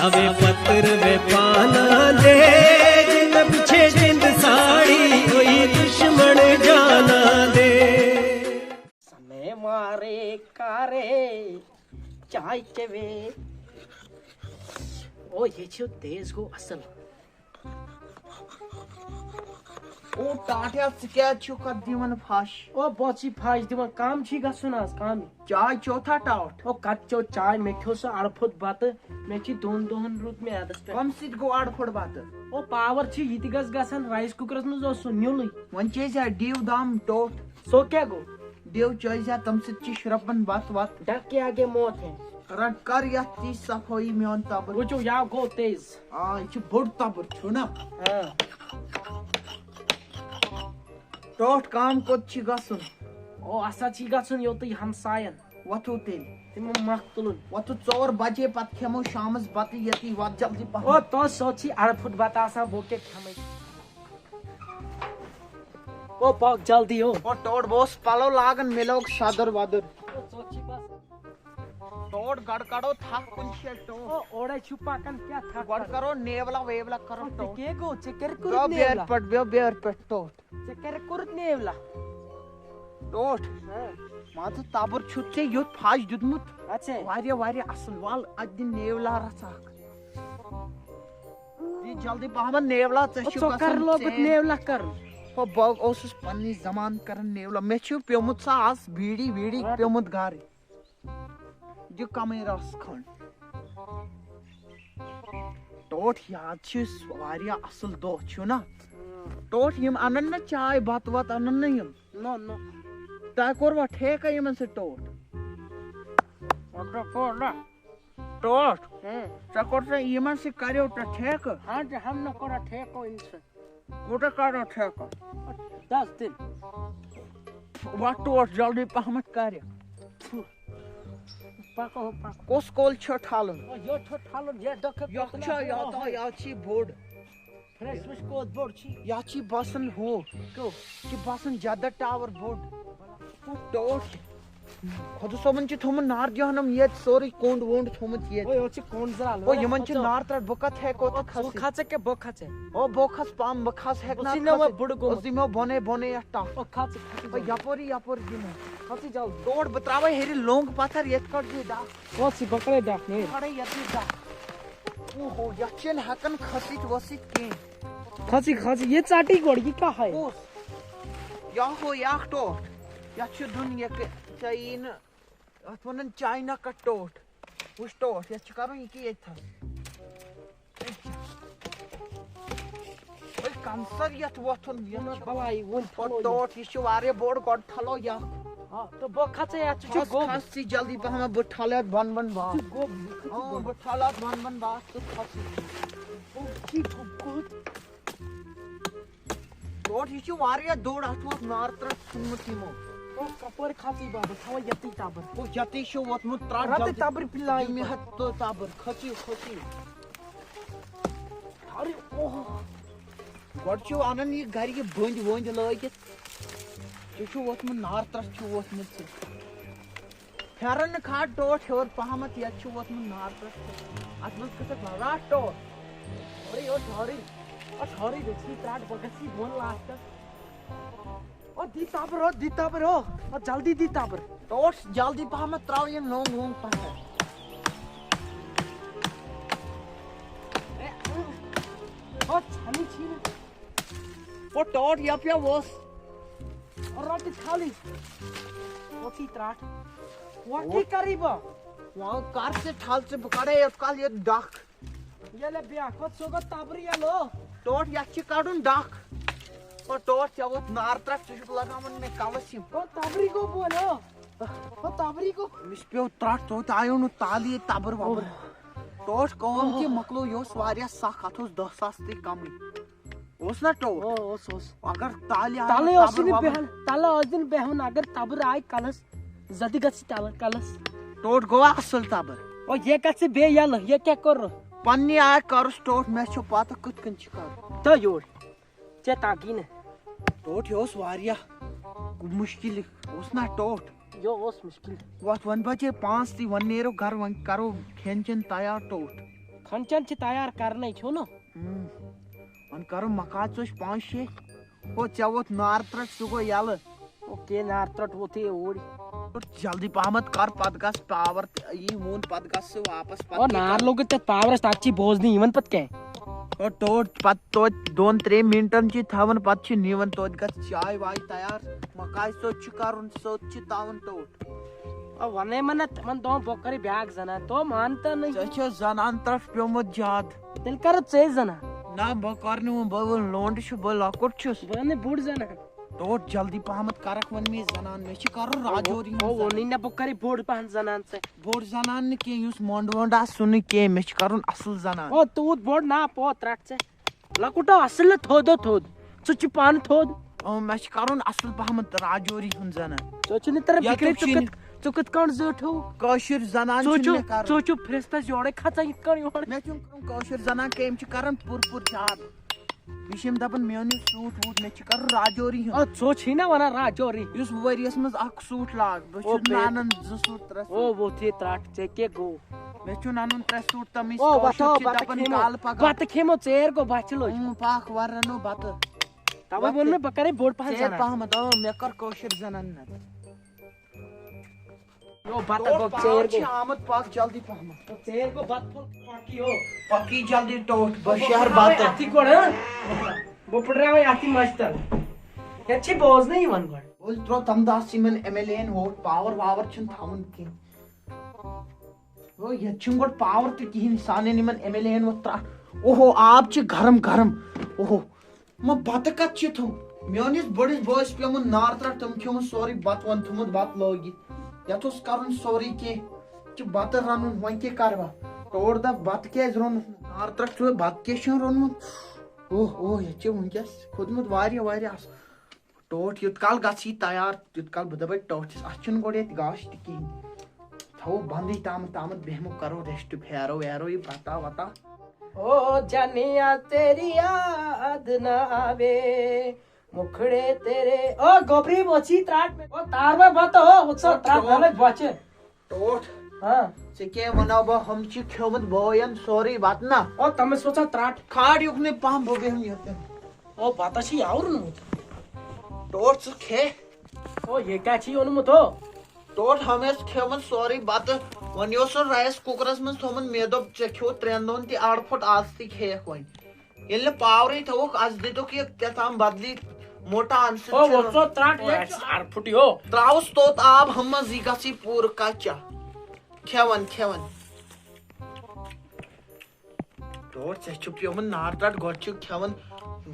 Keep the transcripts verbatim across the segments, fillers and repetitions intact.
آوے پتر وے پانا دے، جن پچھے جند ساڑی کوئی دشمن جانا دے۔ سمے مارے کارے چائے چوے۔ او، یہ چھو تیز گو اصل۔ او ٹاٹھیا، ژٕ کیٛازِ چھُکھ اَتھ دِوان پھش؟ او بہٕ چھُس پھش دِوان، کم چھُے گژھُن آز، کم۔ چاے چیوتھا ٹاٹھ؟ او کتہِ چیو چاے، مےٚ کھیوٚو سُہ اڑٕ پھوٚت بتہٕ، مےٚ چھِ دۄن دۄہن روٗد میادس پٮ۪ٹھ۔ کم سۭتۍ گوٚو اڑٕ پھوٚت بتہٕ؟ او پاور چھُ یہِ تہِ گژھِ گژھان، رایس کُکرس منٛز اوس سُہ نیُلٕے۔ وۄنۍ چیزِ ہا ڈیو دام ٹوٹھ۔ سو کیٛاہ گوٚو؟ ڈیو چٲیزِ ہا، تَمہِ سۭتۍ چھِ شرٛپان بَتہٕ وَتہٕ۔ ڈَک کے آگے موت ہے۔ رَٹ کَر یَتھ تہِ صفٲیی میون تَبُر۔ وٕچھِو، یا گوٚو تیز۔ آ، یہِ چھُ بوٚڑ تَبُر، چھُنہ؟ آ۔ ٹوٹھ کام کوٚت چھِ گژھُن؟ او، اَسا چھِ گژھُن یوٚتُے ہمساین۔ وۄتھِو تیٚلہِ۔ تِمو مَکھ تُلُن۔ وۄتھِو ژور بَجے، پَتہٕ کھٮ۪مو شامَس بَتہٕ ییٚتی۔ وَتھ جلدی پَہَم۔ او، تو سیوٚد چھی اَڑٕ پھُٹ بَتہٕ آسان، بہٕ کیٛاہ کھٮ۪مَے؟ او پاک جلدی ہو۔ او ٹوٹھ، بہٕ اوسُس پلو لاگان، مےٚ لوگ سدٕر ودٕر۔ او ژوٚک چھی بس۔ ٹوٹھ گڑ کڑو تھکھ کُنہِ جایہِ ٹوٹھ۔ او اورے چھُ پکان کیٛاہ تھکھ گۄڈٕ کڑو؟ کرو نیولا ویولا کرو او ژےٚ ٹوٹھ۔ کیٛاہ گوٚو؟ ژےٚ کیٛاہ بیٚہو کوٚرُتھ بیرٕ نیولا؟ پٮ۪ٹھ، بیٚہو بیرٕ پٮ۪ٹھ ٹوٹھ۔ ژےٚ کیٛاہ کوٚرُتھ نیولا؟ ٹوٹھ۔ ہاں۔ مان ژٕ تبُر چھُتھ ژےٚ یُتھ پھش دیُتمُت۔ اچھا۔ واریاہ واریاہ اصٕل۔ وَل اَتہِ دِ نیولا رژھ اکھ۔ یہِ جلدی پہمتھ نیولا، ژےٚ او، چھُ ژٕ کر گژھُن لوگُت ژیر۔ نیولا کرُن؟ ہو، بہٕ اوسُس پننہِ زمانہٕ کران نیولا۔ مےٚ چھُ پیومُت سُہ آز بیٖڑی ویٖڑی رٹ۔ پیومُت گرٕ۔ یہِ کمٕے رس کھنٛڈ۔ ٹوٹھ یاد چھِ واریاہ اصل دۄہ چھُ نا؟ ٹوٹھ یِم انن نہ چاے بتہٕ وتہٕ انن نہ یِم؟ نہ، نہ۔ تۄہہِ کوٚروا ٹھیکہٕ یِمن سۭتۍ ٹوٹھ؟ مطلب کوٚر نہ۔ ٹوٹھ؟ ہاں۔ ژےٚ کوٚر سا یِمن سۭتۍ کریو ژےٚ ٹھیکہٕ؟ ہاں جی، ہم نے کرا ٹھیکہٕ ان سے۔ کوٗتاہ کرو ٹھیکہٕ؟ دس دن۔ وۄتھ ٹوٹھ جلدی پہمتھ کرِ۔ پکو، پکو۔ کُس کُل چھُ ٹھلُن؟ او، یہِ چھُ ٹھلُن، یہِ ڈۄکھٕ یَتھ پٮ۪ٹھ چھا، نہ یَتھ، یَتھ چھی بوٚڑ۔ فرٛٮ۪ش وٕچھ کوٚت بوٚڑ چھی۔ یَتھ چھی باسان ہُہ۔ کیٛاہ؟ چھِ باسان جدت ٹاور بوٚڑ۔ او ٹوٹھ۔ خۄدا صٲبن چھُ تھوٚمُت نار جہنم ییٚتہِ سورُے کوٚنٛڈ ووٚنٛڈ تھوٚمُت ییٚتہِ۔ اوے، یورٕ چھِ کوٚنٛڈ زالان۔ او، یِمن چھِ اَژو۔ نار ترٛٹھ، بہٕ کتھ ہٮ۪کہٕ او، اوٚتتھ ژٕ کھسِتھ؟ کھژکھ کیٛاہ، بہٕ کھژے۔ او، بہٕ کھس پام، بہٕ کھس ہٮ۪کہٕ بہٕ نہٕ چھُسٕے نہ وۄنۍ کھٔسِتھ۔ بٕڑٕ گوٚمُت۔ اوس دِمو بۄنے بۄنے یتھ ٹکھ۔ او، کھژ، کھژ او، جلدی۔ یپٲری، یپٲرۍ دِمو۔ کھژٕے جلدی۔ ٹوٹھ، بہٕ ترٛاوے ہیٚرِ لوٚنٛگ پتھر، ییٚتہِ کڑ یہِ ڈکھ۔ کھژٕے، بہٕ کرے ڈکھ نیرِ۔ کڑے ییٚتہِ ڈکھ۔ اوہو، یتھ چھِنہٕ ہٮ۪کان کھٔسِتھ ؤسِتھ کینٛہہ۔ کھژٕے، کھژٕے، یہِ ژٹٕے گۄڈٕ، یہِ کیٛاہ ہایہِ؟ کُس؟ یا ہو، یہِ اکھ ٹوٹھ۔ یتھ چھُ دیُن یہِ کہِ-، ژےٚ یی نہٕ، اتھ ونان چاینا کٹ ٹوٹھ۔ وٕچھ ٹوٹھ، یتھ چھُ کرُن یہِ کہِ ییٚتہِ تھس۔ أے کمسر یتھ وۄتھُن، یتھ نہ چھُ بلاے، وُنہِ او ٹھلو یہِ۔ ٹوٹھ، یہِ چھُ واریاہ بوٚڑ، گۄڈٕ ٹھلو یہِ۔ آ، تہٕ بہٕ کھژے یتھ، ژٕ چھُ کھس، گوٚب۔ کھس ژٕ جلدی پہم، بہٕ ٹھلہٕ یتھ بۄن بۄن باس۔ ژٕ گوٚب، ژٕ اۭں، گوٚب۔ بہٕ ٹھلہٕ اتھ بۄن بۄن باس، ژٕ کھس۔ او، ژٕ گوٚب، گوٚب۔ ٹوٹھ، یہِ چھُ واریاہ دوٚر، اَتھ ووت نار ترٛٹھ ژھُنمُت یِمو۔ او، کپٲرۍ کھژٕے بابا، تھاوَے یَتٕے تَبٕر۔ او، یَتٕے چھُ ووتمُت ترٛٹھ، رَٹٕے جلدی۔ تَبٕر پِلایہِ۔ دِ مےٚ ہَتھ تہٕ تَبٕر، کھٔژِو، کھٔژِو۔ اَرے، اوہ۔ گۄڈٕ چھِو اَنان یہِ گَرِ یہِ بٔنٛدۍ ؤنٛدۍ لٲگِتھ۔ ژےٚ چھُ ووتمُت نار ترٛٹھ چھُ ووتمُت ژےٚ۔ پھیرن نہٕ کھال ٹوٹھ ہیوٚر پہمتھ، یتھ چھُ ووتمُت نار تہٕ اتھ منٛز کھٔژٕکھ لڑاٹھ ٹوٹھ۔ اورے یور ٹھہرٕے، او ٹھہرٕے، گٔژھی ترٛٹھ، بہٕ گژھی بۄن لاسٹس۔ او دی تبٕر، او دی تبٕر، او، او جلدی دی تبٕر۔ ٹوٹھ جلدی پہمتھ ترٛاو یِم لونگ وونگ پتھر۔ اے، او ژھنٕے چھی نہٕ۔ او ٹوٹھ یپھ یپھ اوس۔ رۄٹہِ تھلٕے۔ اوسُے ترٛٹھ۔ وۄنۍ او۔ کیٛاہ کرٕ بہٕ؟ وۄنۍ کر ژٕ تھل ژٕ، بہٕ کڑے یوت کال یہِ ڈکھ۔ ییٚلہِ بیٛاکھ وۄنۍ سُہ گوٚو تبرٕ یَلہٕ۔ ٹوٹھ یتھ چھِ کڑُن ڈکھ۔ او ٹوٹھ ژےٚ ووت نار ترٛٹھ، ژٕ چھُکھ لگاوان مےٚ کلس یِم۔ او تبرٕے گوٚو بۄن، او۔ او تبرٕے گوٚو۔ أمِس پیوٚو ترٛٹھ، ژٕ تہِ آیو نہٕ تالہِ یہِ تبٕر وبٕر۔ او۔ ٹوٹھ کٲم تہِ او۔ مۄکلو، یہِ اوس واریاہ سخ، اتھ اوس دہ ساس تہِ کمٕے۔ اوس نا ٹوٹھ؟ او، اوس، اوس۔ اگر تالہِ آیہِ تَلَے اوس تَبٕر نہٕ وَبٕر۔ بیٚہُن، تَلہٕ ٲس نہٕ بیٚہُن، اگر تَبٕر آیہِ کَلَس، زَدِ گژھِ تَلہٕ کَلَس۔ ٹوٹھ گوٚوا اَصٕل تَبٕر؟ او، یہِ گژھِ بیٚیہِ یَلہٕ، یہِ کیٛاہ کوٚرُتھ؟ پننہِ آیہِ کَرُس ٹوٹھ، مےٚ چھُ پَتہٕ کِتھ کٔنۍ چھِ کَرُن۔ تہٕ یور، ژےٚ تَگی نہٕ۔ ٹوٹھ، یہِ اوس واریاہ مُشکِل، اوس نا ٹوٹھ؟ یہِ اوس مُشکِل۔ وۄتھ، وۄنۍ بَجے پانٛژھ تٕے، وۄنۍ نیرو گَرٕ، وۄنۍ کَرو کھٮ۪ن چٮ۪ن تیار ٹوٹھ۔ کھٮ۪ن چٮ۪ن چھِ تیار کرنَے، چھُو نہٕ؟ ہم۔ وۄنۍ کرو مکاے ژوٚش پانٛژھ شےٚ۔ ہو، ژےٚ ووت نار ترٛٹھ، سُہ گوٚو یَلہٕ۔ اوکے، نار ترٛٹھ ووتھٕے اوٗرۍ۔ اور جلدی پہمتھ کر، پتہٕ گژھ پاور تہِ یی وُن، پتہٕ گژھ سُہ واپس، پتہٕ او، کیٛاہ نار کرو؟ لوٚگُے تَتھ پاورَس، تَتھ چھی بوزنہٕ یِوان پتہٕ کینٛہہ۔ او، ٹوٹھ پتہٕ توتہِ دۄن ترٛٮ۪ن مِنٹَن چھی تھاوان، پتہٕ چھِ نِوان توتہِ گژھ چاے واے تیار۔ مکاے ژوٚٹ چھُ کرُن، ژوٚٹ چھِ تاوُن ٹوٹھ۔ او، وَنے مہ نہ تِمَن دۄہَن بہٕ کَرٕ بیٛاکھ زَنان، تو مانتا نہیں۔ ژےٚ چھےٚ زنان ترٛٹھ پیومُت زیادٕ۔ تیٚلہِ کَرٕ ژے زَنان۔ نہ، بہٕ کَرٕ نہٕ وۄنۍ، بہٕ وۄنۍ لونڈٕ چھُس، بہٕ لۄکُٹ چھُس۔ بہٕ وَنہٕ بوٚڑ زَنان۔ ٹوٹھ جلدی پہمتھ کَرَکھ وۄنۍ مے زَنان، مےٚ چھِ کَرُن راجوری ہُنٛد او، زَنان۔ ووٚنُے نہ بہٕ کَرٕ بوٚڑ پَہَن زَنان ژےٚ۔ بوٚڑ زَنان نہٕ کینٛہہ، یُس مۄنٛڈٕ وۄنٛڈٕ آسہِ سُہ نہٕ کینٛہہ، مےٚ چھِ کَرُن اَصٕل زَنان۔ او، تیوٗت بوٚڑ نا پو ترٛٹھ ژےٚ۔ لۄکُٹ ہا اَصٕل نہٕ تھوٚد ہا تھوٚد۔ ژٕ چھُ پانہٕ تھوٚد۔ اۭں، مےٚ چھِ کَرُن اَصٕل پَہمَتھ راجوری ہُنٛد زَنان۔ ژٕ چھُ نہٕ تَران یَتھ فِکرِ، ژٕ ژٕ چھُے کِتھ، نہٕ ژٕ کِتھ کٔنۍ زیوٗٹھ ہو؟ کٲشُر زَنان ژٕ چھُنہٕ چھُ، مےٚ کَرُن۔ ژٕ چھُ فرِستَس یورَے کھَژان یِتھ کٔنۍ یورٕ۔ مےٚ چھُنہٕ کَرُن کٲشُر زَنان کینٛہہ، یِم چھِ کَران پُر پُر زیادٕ۔ بیٚیہِ چھِ یِم دَپان میون یُس سوٗٹ ووٗٹ، مےٚ چھِ کَرُن راجوری ہیوٚن۔ آ، ژٕ چھُے نہ وَنان راجوری۔ یُس ؤریَس منٛز اَکھ سوٗٹ لاگ، بہٕ او چھُس نہٕ پے-، اَنان زٕ سوٗٹ ترٛےٚ او سوٗٹ۔ ووٚتھ یہِ ترٛٹھ، ژےٚ کیٛاہ گوٚو؟ مےٚ چھُنہٕ اَنُن ترٛےٚ سوٗٹ، تَمِچ او، کٲشُر وَتھو، چھِ بَتہٕ دَپان کھیٚمو۔ کالہٕ پَگاہ۔ بَتہٕ کھیٚمو، ژیر گوٚو، بَتہٕ چھِ لٔج۔ اۭں، پَکھ وَرٕ رَنو بَتہٕ۔ تَوَے ووٚن مےٚ، بہٕ کَرَے بوٚڑ پَہَن ژیر زَنان۔ پَہمَتھ، اۭں، مےٚ کٔر کٲشِر زَنان نَتہٕ۔ یو، بَتہٕ گوٚو، ژیر پاکھ چھِ گوٚو۔ آمُت، پَکھ جلدی پَہمَتھ۔ ژیر گوٚو، بَتہٕ پھوٚل پھۄکھ یو۔ پَکی جلدی ٹوٹھ، بہٕ شہر بَتہٕ۔ اَتھٕے گۄڈٕ، ہاں؟ بہٕ پھٕٹراوَے اَتھٕے مَچھِ تَل۔ یَتھ چھِ بوزنہٕ یِوان گۄڈٕ۔ بوز ترٛوو تَمہِ دۄہ آسہٕ یِمَن ایم ایل اے یَن ووٹ، پاوَر واوَر چھِنہٕ تھاوُن کینٛہہ۔ او، ییٚتہِ چھُنہٕ گۄڈٕ پاور تہِ کِہیٖنۍ، سانٮ۪ن یِمن ایم ایل اے یَن ووٚتھ ترٛٹھ۔ اوہو، آب چھِ گرم گرم۔ اوہو، مہ بتہٕ کتھ چھِ تھوٚو؟ میٲنِس بٔڑِس بٲیِس پیوٚمُت نار ترٛٹھ، تٔمۍ کھیوٚمُت سورُے بتہٕ وۄنۍ تھوٚمُت بتہٕ لٲگِتھ۔ یتھ اوس کرُن سورُے کینٛہہ، یہِ چھُ بتہٕ رنُن، وۄنۍ کیٛاہ کرٕ بہٕ؟ تور دپ بتہٕ کیٛازِ روٚنُتھ نہٕ؟ نار ترٛٹھ چھُ بتہٕ کیٛازِ چھُنہٕ روٚنمُت؟ اوہ اوہ، یتھ چھِ وٕنکیٚس کھوٚتمُت واریاہ واریاہ اصل۔ ٹوٹھ یوٚت کال گژھِ یہِ تیار، تیوٚت کال بہٕ دَپَے ٹوٹھِس، اَتھ چھُنہٕ گۄڈٕ ییٚتہِ گاش تہِ کِہیٖنۍ۔ تھاوو بنٛدٕے تامَتھ، تامَتھ بیٚہمو، کَرو rest، پھیرو ویرو یہِ بَتا وَتا۔ او جانیا تیری یاد نہ آوے، مُکھڑے تیرے۔ او گوبری، وۄتھ ژٕے ترٛاٹ مےٚ۔ او تار وۄنۍ بَتہٕ، او وۄتھ سا ترٛاٹ، ٹوٹھ۔ مےٚ لٔگۍ بۄچھِ۔ ٹوٹھ۔ ہاں۔ ژےٚ کیٛاہ وَنو بہٕ، ہُم چھِ کھیوٚمُت بٲیَن سورُے بَتہٕ نا۔ او تٔمِس وۄتھ سا ترٛاٹ۔ کھاڑ یُکنُے پَہَم، بہٕ بیٚہمہٕ یَتٮ۪ن۔ او، بَتَس چھِ یاوُر اوٚنمُت۔ ٹوٹھ ژٕ کھے۔ او، یہِ کیٛاہ چھِ اوٚنمُت ہو؟ ٹوٹھ ہمیشہٕ کھیوٚمُت سورُے بَتہٕ۔ وۄنۍ اوس سُہ rice cookerَس منٛز تھوٚمُت، مےٚ دوٚپ، "ژےٚ کھیوٚو ترٛٮ۪ن دۄہَن تہِ اَڑٕ پھوٚٹ، آز تہِ کھیٚیَکھ وۄنۍ۔" ییٚلہِ نہٕ پاورٕے تھوٚوُکھ، اَسہِ دِتُکھ یہِ کیٛاہ تام بدلی موٹا، اَمہِ سۭتۍ او، چھُنہٕ وۄتھ ژٕ ترٛٹھ، یہِ چھُ اَڑٕ پھوٚٹٕے ہو۔ ترٛاوُس توٚت آب، ہُمہِ منٛز یہِ گژھِ یہِ پوٗرٕ کَچا۔ کھٮ۪وان، کھٮ۪وان۔ ٹوٹھ، ژےٚ چھُ پیومُت نار ترٛٹھ، گۄڈٕ چھُ کھٮ۪وان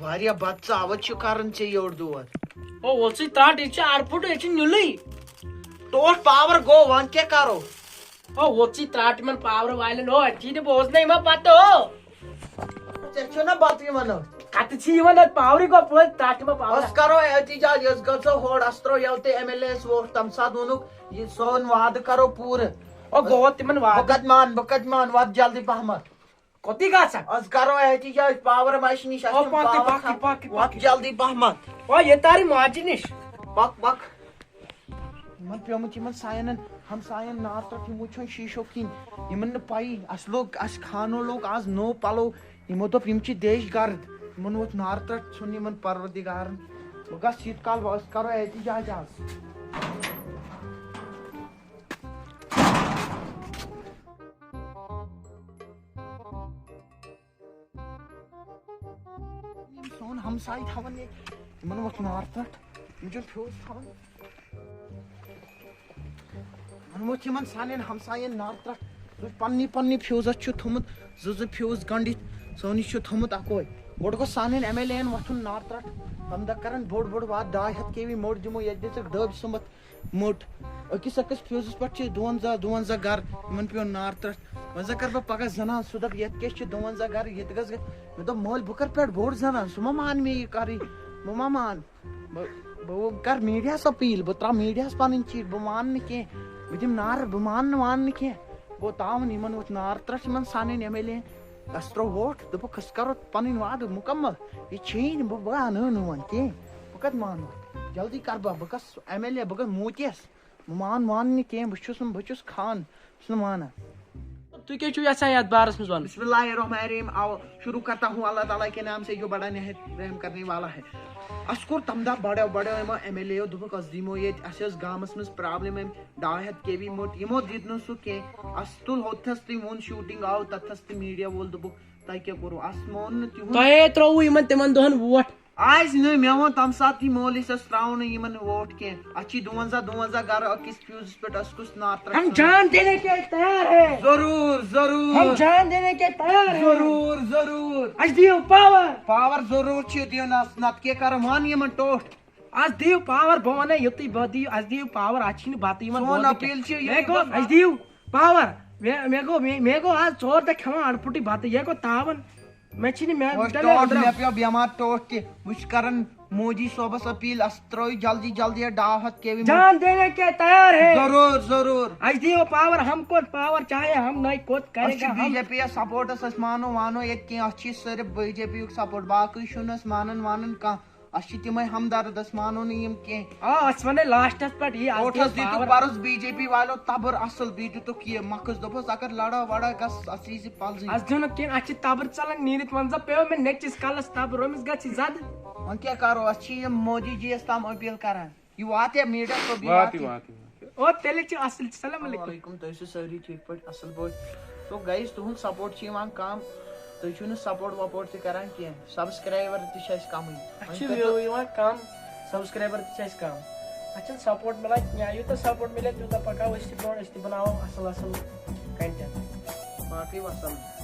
واریاہ بتہٕ، ژٕ اوت چھُ کران ژےٚ یورٕ دود۔ او، وۄتھ ژٕے ترٛٹھ، ییٚتہِ چھُ اَڑٕ پھوٚٹ، ییٚتہِ چھُ نیُلٕے۔ ٹوٹھ، پاور گوٚو، وۄنۍ کیٛاہ کرو؟ او، وۄتھ ژٕے ترٛٹھ یِمن پاورٕ والٮ۪ن، او، اَتہِ چھِی نہٕ بوزنَے یِوان بتہٕ، او۔ ژےٚ چھُ نا بتہٕ یِوان أتھۍ؟ کَتہِ چھِ یِوان اَتہِ پاورٕے گوٚو، پٲدۍ ترٛٹھ یِمن پاورٕ۔ أسۍ کرو احتجاج، أسۍ گژھو ہورٕ، اَسہِ ترٛوو یَلہٕ تہِ ایم ایل اے یَس ووٹ، تَمہِ ساتہٕ ووٚنُکھ، یہِ سون وعدٕ کرو پوٗرٕ۔ او، گوٚو تِمن بہٕ وعدٕ۔ کَتہِ مان، بہٕ کَتہِ مان، وَتھ جلدی پہمتھ۔ کوٚتٕے گژھکھ؟ از کرو احتجاج پاور مشینہِ نِش، اَسہِ او، چھُنہٕ پکھ، پاور پکھ، کھسان۔ پکھ، وَتھ پکھ۔ جلدی پہمتھ۔ او، یہِ تارِ ماجہِ نِش۔ پکھ، پکھ۔ یِمن پیومُت یِمن ساینن، ہمساین نار ترٛٹھ، یِم وٕچھو شیٖشو کِنۍ۔ یِمن نہٕ پَیی، اَسہِ لوگ، اَسہِ خانو لوگ آز نوٚو پَلو۔ یِمو دوٚپ، یِم چھِ دیش گرد۔ یِمن ووٚتھ نار ترٛٹھ، ژھُن یِمن پروردگارن۔ بہٕ گژھٕ ییٖت کال، بہٕ، أسۍ کرو احتجاج آز۔ یِم سون ہمساے تھاوان ییٚتہِ، یِمن ووٚتھ نار ترٛٹھ، یِم چھِنہٕ فیوٗز تھاوان۔ یِمن ووٚتھ یِمن سانٮ۪ن ہمساین نار ترٛٹھ، یُس پننی پننی فیوٗزس چھُ تھوٚمُت زٕ زٕ فیوٗز گنٛڈِتھ، سونِس چھُ تھوٚمُت اکوے۔ گۄڈٕ گوٚژھ سانٮ۪ن ایم ایل اے یَن وۄتھُن نار ترٛٹھ، تَمہِ دۄہ کرن بوٚڑ بوٚڑ واتھ، ڈاے ہَتھ کے وی موٚٹ دِمو، ییٚتہِ دِژٕکھ دٔبۍ سُمبتھ۔ موٚٹ۔ أکِس أکِس فیوزَس پٮ۪ٹھ چھِ دُوَنزاہ، دُوَنزاہ گَرٕ، یِمَن پیوٚو نار ترٛٹھ۔ وۄنۍ زَن کَرٕ بہٕ پَگاہ زَنان، سُہ دَپہِ، "یَتھ کیٛاہ چھِ دُوَنزاہ گَرٕ، یہِ تہِ گژھِ گژھِ۔" مےٚ دوٚپ، "مٲلۍ، بہٕ کَرٕ پٮ۪ٹھ بوٚڑ زَنان، سُہ ما مان مےٚ یہِ کَرٕنۍ، بہٕ ما مان۔ بہٕ، بہٕ کَرٕ میٖڈیاہَس اپیٖل، بہٕ ترٛاوٕ میٖڈیاہَس پَنٕنۍ چیٖٹھۍ، بہٕ مانہٕ نہٕ کینٛہہ، بہٕ دِمہٕ نعرٕ، بہٕ مانہٕ نہٕ، مانہٕ نہٕ کینٛہہ۔" گوٚو تاوَن، یِمَن ووٚتھ نار ترٛٹھ، یِمَن سانٮ۪ن ایم ایل اے یَن۔ اَسہِ ترٛوو ووٹ، دوٚپُکھ، "أسۍ کَرو پَنٕنۍ وعدٕ مُکمل، یہِ چھیی نہٕ، بہٕ، بہٕ اَنہٕ نہٕ وۄنۍ کینٛہہ، بہٕ کَتہِ مانہٕ وۄنۍ؟ جلدی کَرٕ بہٕ، بہٕ گژھٕ ایم ایل اے، بہٕ گژھٕ موٗتِیَس۔" بہٕ مان، مان نہٕ کینٛہہ، بہٕ چھُس نہٕ، بہٕ چھُس خان، بہٕ چھُس نہٕ مانان۔ تُہۍ کیٛاہ چھِو یژھان یتھ بارس منٛز ونُن؟ بسم اللہ الرحمن الرحیم۔ آؤ، شروع کرتا ہوں اللہ تعالیٰ کے نام سے جو بڑا نہایت رحم کرنے والا ہے۔ اسہِ کوٚر تمہِ دۄہ بڑیو بڑیو یِمو ایم ایل اے یو، دوٚپُکھ أسۍ دِمو ییٚتہِ، اسہِ ٲس گامس منٛز پرابلم أمۍ ڈاے ہتھ کے وی موٚٹ، یِمو دیُت نہٕ سُہ کینٛہہ۔ اسہِ تُل ہوٚتھس تہِ ووٚن، شوٹنگ آو تتھس تہِ، میڈیا وول، دوٚپُکھ تۄہہِ کیٛاہ کوٚروٕ؟ اسہِ مون نہٕ تِہُنٛد۔ تۄہے ترٛووُ یِمن تِمن دۄہن ووٹ۔ آز نہٕ، مےٚ ووٚن تمہِ ساتہٕ تہِ مولوی سس ترٛاوو نہٕ یِمن ووٹ کینٛہہ۔ اسہِ چھِ دُونزہ دُونزہ گرٕ أکِس فیوزس پٮ۪ٹھ، اسہِ کُس نار ترٛکھ ہم ژھٕنو؟ جان دینے کے تیار ہے۔ ضروٗر، ضروٗر۔ ہم جان دینے کے تیار ہے۔ ضروٗر، ضروٗر۔ اسہِ دِیو پاور۔ پاور ضروٗر چھِ دیُن اسہِ، نتہٕ کیٛاہ کرو؟ مان یِمن ٹوٹھ۔ اسہِ دِیو پاور، بہٕ ونَے یُتُے، بہٕ دِیو، اسہِ دِیو پاور، اتہِ چھِنہٕ بتہٕ یِوان سون دۄد تہِ اپیل چھِ کھٮ۪وان۔ یِہوٚے مےٚ گوٚو، بس۔ اسہِ دِیو پاور۔ مےٚ، مےٚ گوٚو، مےٚ، مےٚ گوٚو آز ژور دۄہ کھٮ۪وان اڑٕ پھُٹٕے بتہٕ، یہِ گوٚو تاون۔ مےٚ چھِنہٕ، مےٚ وۄنۍ ڈلے ٹوٹھ أدرَم۔ مےٚ پیوٚو بٮ۪مار ٹوٹھ تہِ۔ وۄنۍ چھِ کران مودی صٲبس اپیل، اسہِ ترٲیِو جلدی جلدی یہِ ڈاے ہتھ کے وی موٚٹ۔ جان دینے کے تیار ہے۔ ضروٗر، ضروٗر۔ اسہِ دِیو پاور، ہم کو پاور چاہے ہم نہیں کوت أسۍ کرے چھِ گا بی ہم۔ جے پی یس سپورٹس، أسۍ مانو وانو ییٚتہِ کینٛہہ، اَسہِ چھِ صرف بی جے پی یُک سپورٹ، باقٕے چھُنہٕ أسۍ مانان وانان کانٛہہ۔ اَسہِ چھِ تِمے ہمدرد، أسۍ مانو نہٕ یِم کینٛہہ۔ آ، أسۍ وَنے لاسٹس پٮ۪ٹھ یی، اَسہِ اوٹھس دِیو دِتُکھ پاور۔ پرُس بی جے پی والو تبٕر اَصٕل، بیٚیہِ دِتُکھ یہِ مۄکھس، دوٚپُس اگر لڑا وڑا گژھ، اَسہِ یی زِ پلزٕے۔ اَسہِ دیُنُکھ کِنہٕ اَسہِ چھِ تبٕر ژلان نیٖرِتھ، وۄنۍ زن پیوٚو مےٚ نیٚچِس کلس تبٕر، أمِس گژھِ زدٕ۔ وۄنۍ کیٛاہ کرو، أسۍ چھِ یِم مودی جی یس تام اپیل کران، یہِ واتہِ میٖڈیا صٲب، یہِ واتہِ واتہِ۔ واتہِ واتہِ۔ او تیٚلہِ چھِ اَصٕل، السلام علیکم۔ وعلیکم، تُہۍ ٲسِو سٲری ٹھیٖک پٲٹھۍ، اَصٕل پٲٹھۍ؟ تو گایز، تُہُنٛد سپورٹ چھُ یِوان کم، تُہۍ چھِو نہٕ سپورٹ وپورٹ تہِ کران کینٛہہ، سبسکرایبر تہِ چھِ اَسہِ کمٕے۔ اَسہِ وۄنۍ چھِ کٔرۍتو وِیو یِوان کم، سبسکرایبر تہِ چھِ اَسہِ کم۔ اَسہِ چھِنہٕ سپورٹ مِلان کینٛہہ، یوٗتاہ سپورٹ مِلہِ تیوٗتاہ پکاو أسۍ تہِ برونٛٹھ، أسۍ تہِ بناوو اَصٕل اَصٕل کنٹینٹ۔ باقٕے وسلام۔